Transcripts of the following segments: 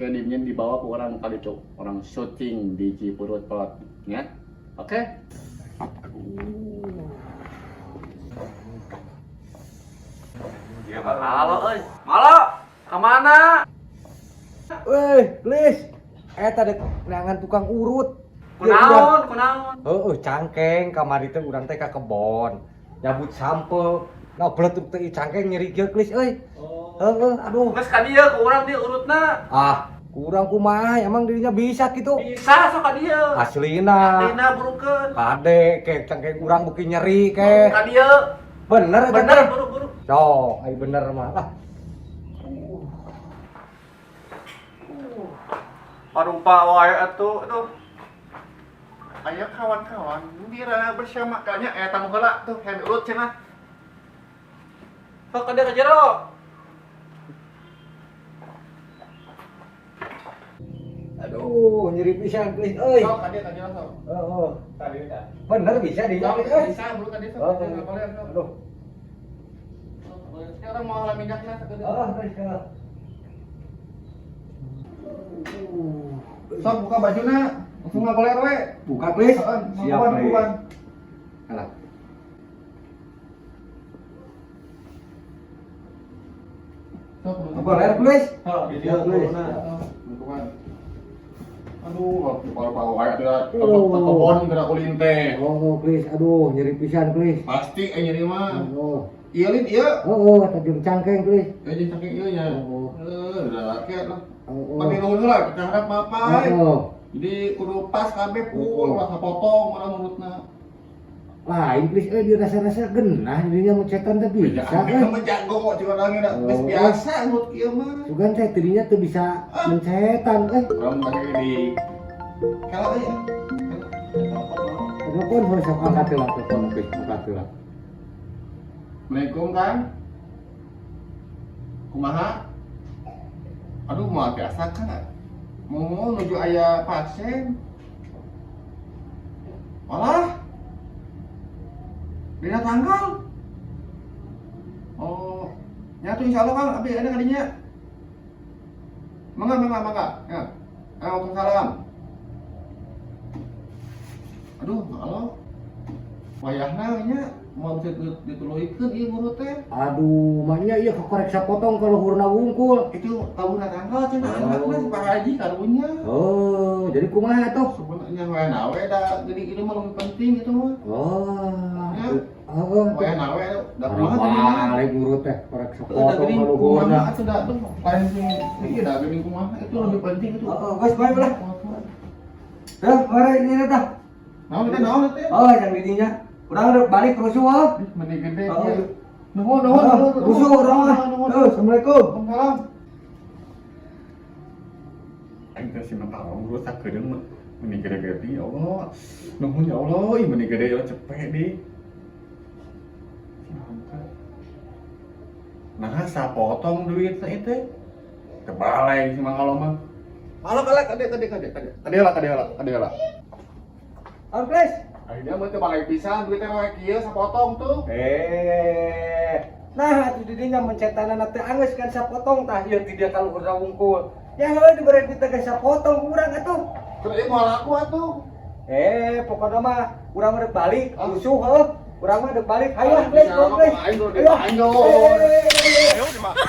Kedimnya dibawa ke orang kali itu, orang syuting di Cipurut Pelot, ya. Oke? Ya halo euy. Malo, kemana? Weh, please. Eta dek neangan tukang urut. Kunaon, kunaon? Heeh, cangkeng kamari teh urang teh ka kebon. Nyabut sampeu. Nah, beletuk teh cangkeng nyeri kieu please euy. Heeh, aduh. Geus ka dieu ku urang dieu urutna. Ah, kurang kumaha emang dirinya bisa gitu. Bisa sok ka dieu. Aslina. Aslina burukeun. Kade ke cangkeng urang beuki nyeri ke. Ka dieu. Bener eta Bener teh. buru-buru. Sok, ai bener mah. Ah, Parupa wae atuh, aduh. Ayo kawan-kawan, gembira bersama kayaknya tamu heula tuh hand urut cenah. Sok ka dieu ka jero. Aduh, nyeri pisan please euy. Sok ka dieu sok. Heeh. Tadi tah. Bener bisa dinya Sok euy. bisa buru ka dieu sok. Oh, Ngapain, sok. aduh. Sekarang mau lah minyakna sakedeung. Oh, bisa. Sok buka bajuna, langsung ngagoler we. Buka, please. Heeh, Siap, bukan, please. bukan. Alah. Sok Ngagoler, please. Heeh, di Siap, please. Bukan. Aduh, paru-paru kayak tidak Oh. kebon gerak ulin teh. Oh, please. Aduh, nyeri pisan, please. Pasti nyeri mah. Oh, Iya lin, iya. oh, oh, tajam cangkeng, please. Ya jeung saking ieu nya. Oh. Eh, udah rakyat lah. Oh, oh. Pati nuhun heula kita harap mapai. Oh, Jadi kudu pas kabeh full Oh. rasa potong urang murutna. lain, please. Eh, dirasa-rasa genah jadinya mencetan teh bisa, Bisa, eh. mah jago kok cuma orangnya dah. Geus Oh. biasa nurut ieu mah. Sugan teh tadinya tuh bisa mencetan, eh. Urang pakai di kala euy. Telepon harus aku angkat lah, telepon, please, angkat lah. Assalamualaikum Kang. Kumaha? Aduh, mau biasa kan. Mau nuju aya pasien. Walah. Dina tanggal. Oh, nyatu insya Allah Kang, abi ada kadinya. Mangga, mangga, mangga. Ya. Waalaikumsalam. Aduh, Allah. Wayahna nya mau bisa dituluikeun ieu guru teh. Aduh, maknya iya kekorek sapotong kalau hurna wungkul. Itu tahun tanggal cenah Oh. anakna si Pak Haji karunya. Oh, jadi kumaha tuh? Sebenarnya wayahna we da jadi ini mah lebih penting itu mah. Oh, Ya. oh, Wayahna we da kumaha tadi mah. balik guru teh korek Da sapotong geuning kalau kumaha hurna. atuh da tuh lain sing ieu da geuning kumaha itu lebih penting itu. Oh, guys, balik lah. Eh, mari ini tah. Naon teh naon teh? Oh, yang didinya. Urang udah balik rusuh, oh. Mending gede Oh. ieu. Nuhun nuhun Oh, nuhun. rusuh urang mah. Nuhun. Oh, Assalamualaikum. Waalaikumsalam. Aing teh si mentarong guru sakedeung mah mending gede-gede ya Allah. Nuhun ya Allah, ih mending gede ya cepet di. Nah, sapotong duitnya itu. Kebalai si Mang Alo mah. Halo kale kade kade kade kade. Kade lah kade lah kade lah. On, please. Akhirnya mah teu balai pisan duitnya wae kieu sapotong tuh. Eh, nah atuh didinya mencetanan teh anggeus kan sapotong tah ieu ti dia kalau hurna wungkul. Ya heuh dibere duit teh sapotong urang atuh. Terus ieu moal laku atuh. Eh, pokoknya mah urang mah dek balik, Ah. rusuh heuh. Urang mah dek balik. Hayo, please, go, please. Aing dulu, Ayo. aing dulu. Eh. Ayo, di mana?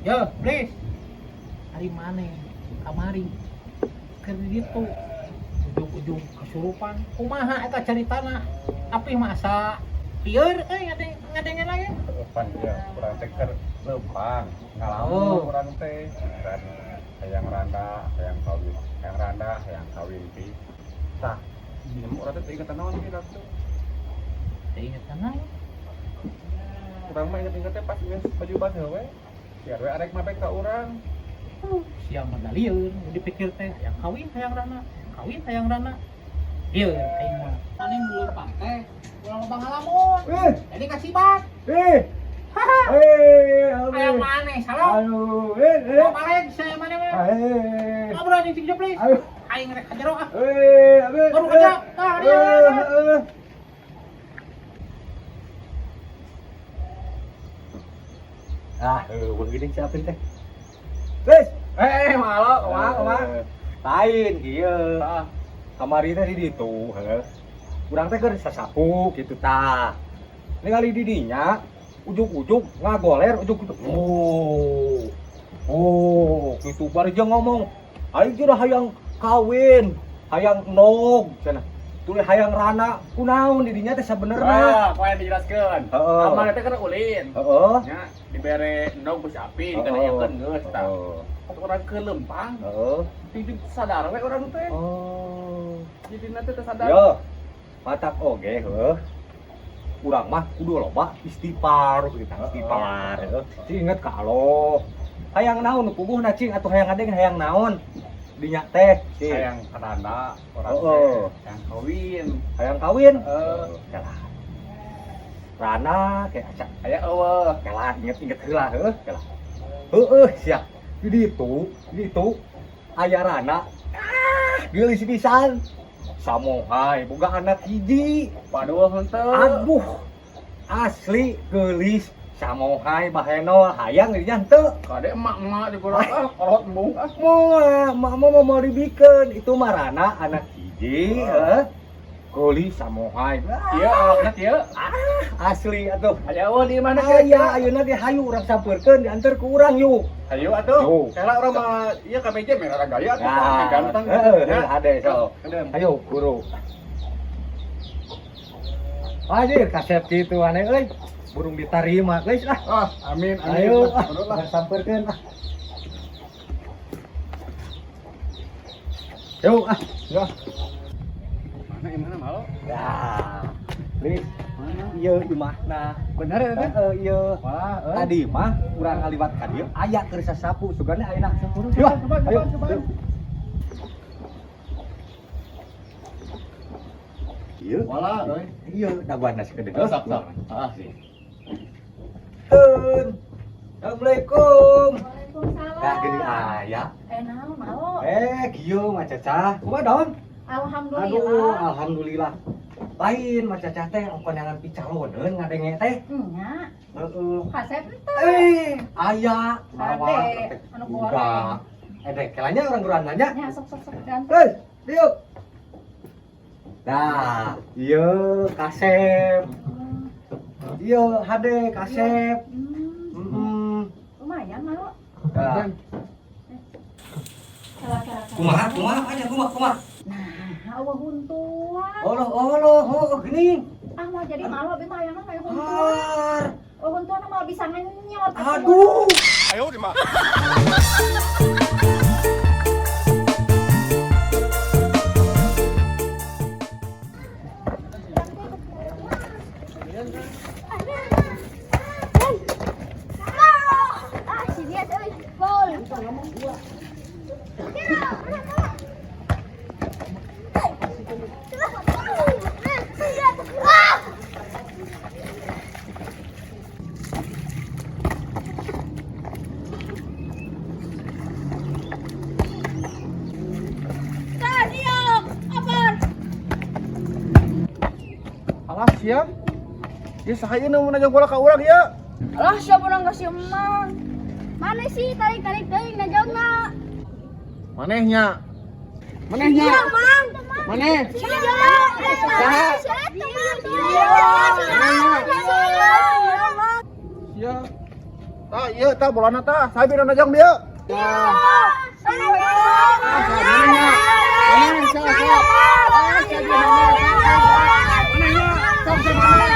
Yo, please. Hari mana? Kamari. Keur di ditu. Ujung-ujung kesurupan. Kumaha eta caritana? Tapi masa lieur euy ngadengen lagi. Pan ya kurang teh keur leumpang ngalamun Oh. kurang teh dan hayang randa hayang kawin hayang randa hayang kawin pi tah ini mah urang teh teu inget naon sih tuh Teu inget naon. urang mah inget-inget teh pas geus baju baseuh we si RW arek mapek ka urang. Siang mah da lieur, nu dipikir teh hayang kawin hayang rana, hayang kawin hayang rana. Lieur aing mah. Maneh nu leumpang teh ulah loba ngalamun. Eh, Jadi kasibat. eh. Haha. Eh, Hayang maneh salah. Aduh, eh, eh. Balik saya maneh mah. Eh. Ngobrol jeung Cing please. Aduh. Aing rek ka jero ah. Eh, abe. Baru kerja. Tah, dia. Eh, eh. Ah, heueuh geuning si Apin teh. Geus, Malo, kumaha kumaha? Lain kieu. Ah, Kamari teh di ditu, heuh. Urang teh keur sasapu kitu tah. Ningali di dinya ujug-ujug ngagoler ujug-ujug. Oh. Oh, kitu bari jeung ngomong, aing teh hayang kawin, hayang nog cenah. Tuluy hayang rana, kunaon di dinya teh sabenerna. Ah, poe dijelaskeun. Heeh. Kamari teh keur ulin. Heeh. Nya dibere endog ku si Apin, Heeh. kana geus tah. Heeh. Urang keur lempang, Heeh. jadi sadar we urang teh. Oh. Jadi nanti teh sadar. Yo. Matak oge heuh. Urang mah kudu loba istighfar gitu, istighfar heuh. Cing inget ka Allah. Hayang naon nu puguhna cing atuh hayang ngadeng hayang naon? Dinya teh, cing. Hayang randa urang Heeh. teh, hayang kawin. Hayang kawin. Heeh. Kalah. Rana kayak aca Aya eueuh. kalah inget-inget heula heuh, kalah. Heueuh sia. Di ditu, di ditu aya rana. Ah, geulis pisan. Samohai boga anak hiji. Waduh henteu. Aduh, asli geulis samohai bahenol hayang dinya henteu. Kade emak-emak di urang ah, kolot embung ah. Moal, mak mau mau dibikeun itu mah rana anak hiji, heuh. Geulis samohai. Ieu awakna kieu. Ah, asli atuh. Aya eueuh di mana Aya ayeuna ge hayu urang sampeurkeun diantar ku urang yuk. Hayu atuh. Yo. Kela urang mah ieu ka meja merah gaya atuh, Nah, ganteng. Heeh, Ya. hade so. Kedem. Ayo guru. Anjir kasep kitu aneh euy. Burung ditarima guys ah. Ah, amin amin. Ayo ah, Menurut lah. urang sampeurkeun ah. Yuk ah. Ya. Mana mana malo? Ya. Lis, Mana? ieu imahna. Bener ya teh? Heeh, ieu. Wah, euy. Tadi mah urang ngaliwat ka dieu aya keur sasapu sugana ayeuna. Coba, Yuk, coba, ayo. coba, coba. Ieu. Wala, euy. Ieu daguanna sakedeung. Sok, sok. Ah, sih. Keun. Assalamualaikum. Waalaikumsalam. Nah, gini aya. Naon malo? Kieu mah Cacah. Kumaha don? Alhamdulillah. Aduh, alhamdulillah. Lain mah Cacah teh ongkon picaloneun ngadenge teh. Nya, Heeh. kasep teh. Aya mawa Ade, anu goreng. Dek, kelanya orang geruan nanya. Nya sok sok sok ganteng. Hei, diuk. Nah, ieu kasep. Ieu hade kasep. Heeh. Lumayan malo. Nah, Kela-kela. kumaha kumaha aja kumaha kumaha. Nah, eueuh huntuan. Allah Allah, oh geuning. Ah, mau jadi malo abi mah hayangna kayak huntuan. Har. Oh, huntuan mah bisa ngenyot. Aduh. Ayo di mah. Ah, sini ada gol. Ah! Alah sia. Ieu saha ieu nu najong bola ka urang ieu? Alah, siapa orang kasih emang? Mana sih tarik-tarik teuing najongna? Manehnya. Manehnya. Iya, Mang. Maneh. Iya, Sia. Tah ieu tah bolana tah, saha nu najong dieu? Manehnya. Sok sok maneh.